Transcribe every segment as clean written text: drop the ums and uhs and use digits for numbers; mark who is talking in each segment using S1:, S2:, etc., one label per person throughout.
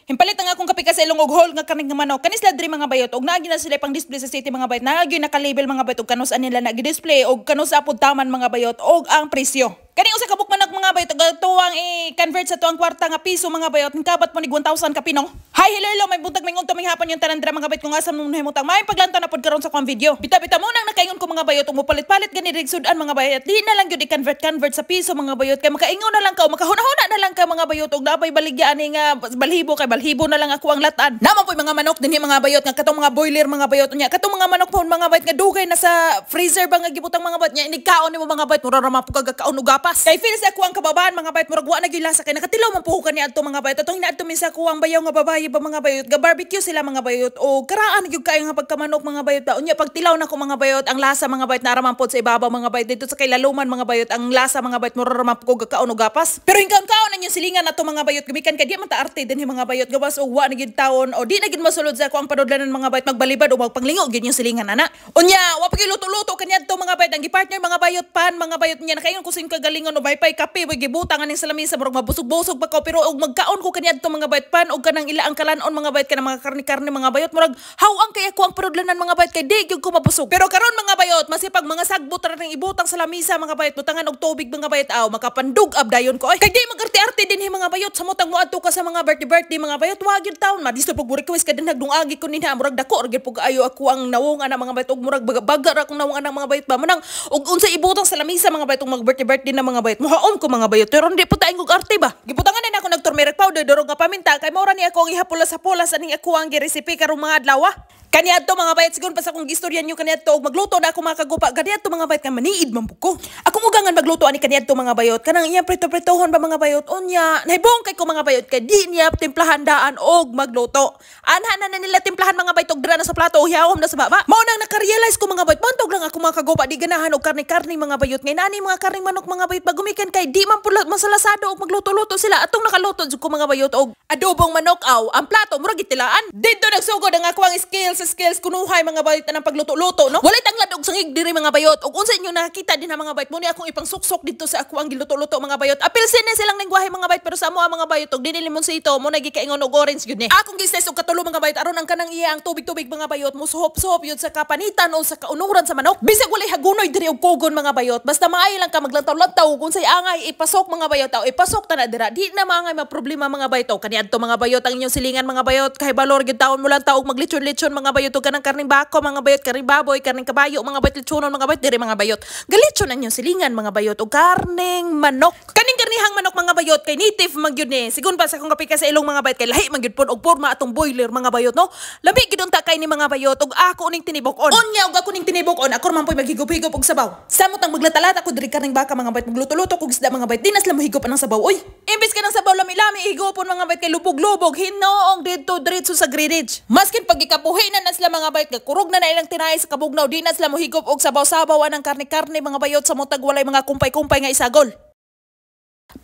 S1: Himpalit ang akong kape sa ilong og whole nga karning nga manok. Kani sila diri, mga bayot, og naa na sila pang display sa city, mga bayot. Naa gyud naka-label, mga bayot, og kanus nila na gi-display og kanus apod taman, mga bayot, og ang presyo. Kani usa ka buok manok, mga bayot, og tuwang i-convert sa tuang kwarta nga piso, mga bayot, kabat mo ni 1,000 kapino. Hi, hello, hello, may buntag, may unto, may hapon yung tanan dira, mga bayot, kung asa nung nahimutang. May paglantaw na pod karon sa kuang video. Bita-bita mo nang nakaingon ko, mga bayot, ug mopalit-palit gani rig sudan, mga bayot. Di na lang gyud i-convert convert sa piso, mga bayot, kay makaingon na lang ka o makahuna-huna na lang ka, mga bayot, og nabay baligya ani nga balhibo, kay balhibo na lang ako ang latan. Naman po'y mga manok dinhi, mga bayot, nga katong mga boiler, mga bayot, unya katong mga manok po, mga bayot, nga dugay na sa freezer ba nga gibutang, mga bayot, nya inigkaon nimo, mga bayot, mura ra man po kag kaon og gapas. Kay feel sa ako ang kababahan, mga bayot, murag wa na gyud lasa kay nakatilaw man po kani adto, mga bayot. Atong hinaadto mi sa ako ang bayaw nga babaye ba, mga bayot, ga barbecue sila, mga bayot, o karaan gyud kayo nga pagkamanok, mga bayot ba. Unya pagtilaw nako, mga bayot, ang lasa, mga bayot, naraman pod sa ibabaw, mga bayot, dito sa kay laluman, mga bayot, ang lasa, mga bayot, mura ra man po kag kaon og gapas. Pero hingkaon-kaon ang silingan nato, mga bayot, gumikan kay di man ta arte dinhi, mga bayot, gawas og wa na gyud taon o di na gyud masulod sa ako ang panudlanan, mga bayot, magbalibad o magpanglingo gyud yung silingan ana. Unya wa pa gyud luto-luto kaniadto, mga bayot, ang gipartner, mga bayot, pan, mga bayot. Nya nakaingon ko sa inyong kagalingon o baypay kape way gibutang aning sa lamisa, murag mabusog-busog pa ko, pero og magkaon ko kaniadto, mga bayot, pan og kanang ila ang kalanon, mga bayot, kanang mga karne-karne, mga bayot, murag hawang kay ako ang panudlanan, mga bayot, kay di gyud ko mabusog. Pero karon, mga bayot, masipag mga sagbot ra ning ibutang sa lamisa, mga bayot, butangan og tubig, mga bayot, aw makapandug abdayon ko ay kay di magarte-arte dinhi, mga bayot. Sa motang moadto ka sa mga birthday birthday, mga bayot, wa gyud taon madisto pag request ka dinhag dungagi ko ninha, murag dako ra gyud pug ayo ako ang nawong ana, mga bayot, og murag baga ra akong nawong ana, mga bayot ba manang og unsa ibutang sa lamisa, mga bayot, og mag birthday birthday na, mga bayot, muhaom ko, mga bayot, pero hindi po tayo og arte ba. Gibutangan na ako nag turmeric powder, durog nga paminta, kay mao ra ni ako ang ihapulas-hapulas aning ako ang giresipe karong mga adlaw. Kaniadto, mga bayot, sigon pa sa akong gistorya niyo kaniadto og magluto na ako, mga kagupa, kaniadto, mga bayot, nga maniid man pud ko. Akong ugangan magluto ani kaniadto, mga bayot, kanang iyang prito-pritohon ba, mga bayot, unya nahibong kay ko, mga bayot, kay di niya timplahan daan og magluto. Anha na na nila timplahan, mga bayot, og dira na sa plato o hiyawom na sa baba. Mao nang nakarealize ko, mga bayot, bantog lang ako, mga kagupa, di ganahan og karne-karne, mga bayot. Ngay nani mga karning manok, mga bayot, bagumikan kay di man pula masalasado og magluto-luto sila. Atong nakaluto jud ko, mga bayot, og adobong manok, aw ang plato murag gitilaan. Didto nagsugod ang ako ang skills sa skills kunuhay, mga bayot, anang pagluto-luto, no. Walay tanglad og sangig diri, mga bayot. Og unsa inyo nakita din ha, mga bayot, mo ni akong ipangsuksok didto sa ako ang giluto-luto, mga bayot. Apil sini silang lengguwahe, mga bayot, pero sa amo mga bayot og dinili limoncito mo nagikaingon og orange gyud ni. Akong gi-slice og katulo, mga bayot, aron ang kanang iya ang tubig-tubig, mga bayot, musuhop-suhop yun sa kapanitan o sa kaunuran sa manok. Bisag walay hagunoy diri og kugon, mga bayot, basta maayo lang ka maglantaw-lantaw kung say angay ipasok, mga bayot, aw ipasok ta na dira. Di na maangay maproblema, mga bayot. O kaniadto, mga bayot, ang inyong silingan, mga bayot, kay balor gyud taon mo lang taog maglechon-lechon, mga bayot, og kanang karning bako, mga bayot, karning baboy, karning kabayo, mga bayot, lechonon, mga bayot, diri, mga bayot. Galechon ang inyong silingan, mga bayot, og karning manok. Kaning karnihang manok, mga bayot, kay native man gyud ni. Sigon pa sa akong kapika sa ilong, mga bayot, kay lahi man gyud pod og porma atong boiler, mga bayot, no. Labi gyud unta kay ni, mga bayot, og ako ning tinibok-on. Unya og ako ning tinibok-on, ako man po'y maghigop-higop og sabaw. Samot ang maglatalata ko diri karning baka, mga bayot, magluto-luto kog isda, mga bayot, di na sila mohigop anang sabaw oy. Imbes ka ng sabaw lami-lami higopon, mga bayot, kay lubog-lubog hinoong didto diretso sa drainage. Maskin pag gikapuhi na na sila, mga bayot, kurog na na ilang tinay sa kabugnaw, di na sila mohigop og sabaw-sabaw anang karne-karne, mga bayot, sa mutag walay mga kumpay-kumpay nga isagol.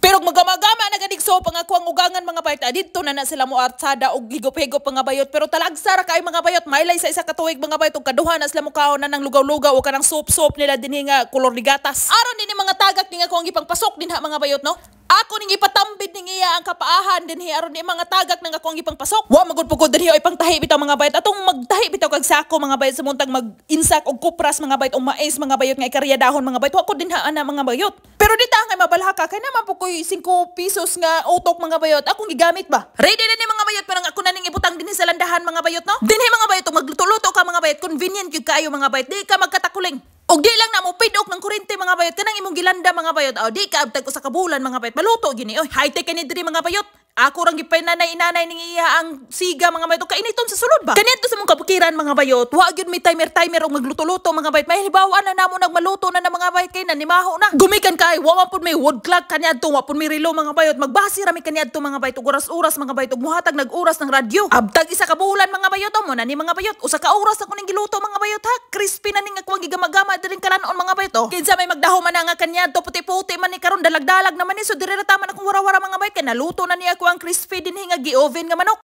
S1: Pero magamagama na ganig so pang ako ang ugangan, mga bayot, didto na na sila mo artsada og higop-higop, mga bayot, pero talagsa ra kay, mga bayot, mailay sa isa ka tuig, mga bayot, og kaduha na sila mo kaon na ng lugaw-lugaw o kanang soup-soup nila dinhi nga kolor ni gatas. Aron dinhi mga tagak ning ako ang ipangpasok dinha, mga bayot, no. Ako ning ipatambid ning iya ang kapaahan dinhi aron di mga tagak nang ako ang ipangpasok. Wa magud pugod dinhi o ipangtahi bitaw, mga bayot. Atong magtahi bitaw kag sako, mga bayot, sa muntag mag-insak og kupras, mga bayot, o mais, mga bayot, nga ikarya dahon, mga bayot. Wa ko dinha ana, mga bayot. Pero di ta ngay mabalhaka kay naman po koy 5 pesos nga utok, mga bayot. Akong gigamit ba. Ready na ni, mga bayot, parang ako na ning ibutang dinhi sa landahan, mga bayot, no. Dinhi, mga bayot, ug magluto-luto ka, mga bayot, convenient gyud kaayo, mga bayot. Di ka magkatakuling. Og di lang na mo pidok ng kuryente, mga bayot, kanang imong gilanda, mga bayot. Oh, di ka abtag usa ka bulan, mga bayot, maluto gyud ni oy. High-tech kani diri, mga bayot. Ako rang gipananay inanay ning iya ang siga, mga bayot, kainiton sa sulod ba. Kaniadto sa mong kabukiran, mga bayot, wa gyud may timer timer og magluto-luto, mga bayot. May hibaw na namo nagmaluto na na, mga bayot, kay nanimaho na. Gumikan kay wa man pud may wood clock kaniadto, wa pud may relo, mga bayot. Magbase ra mi kaniadto, mga bayot, og oras-oras, mga bayot, og muhatag nag oras ng radyo. Abtag isa ka bulan, mga bayot, mo na ni, mga bayot. Usa ka oras ako ning giluto, mga bayot, ha. Crispy na ning ako ang gigamagama diring kalanon, mga bayot, oh. Kinsa may magdaho man nga kaniadto, puti-puti man ni karon, dalag-dalag naman ni, so diri ra taman akong wara-wara, mga bayot, kay naluto na niya ako ang crispy dinhi nga gi-oven nga manok.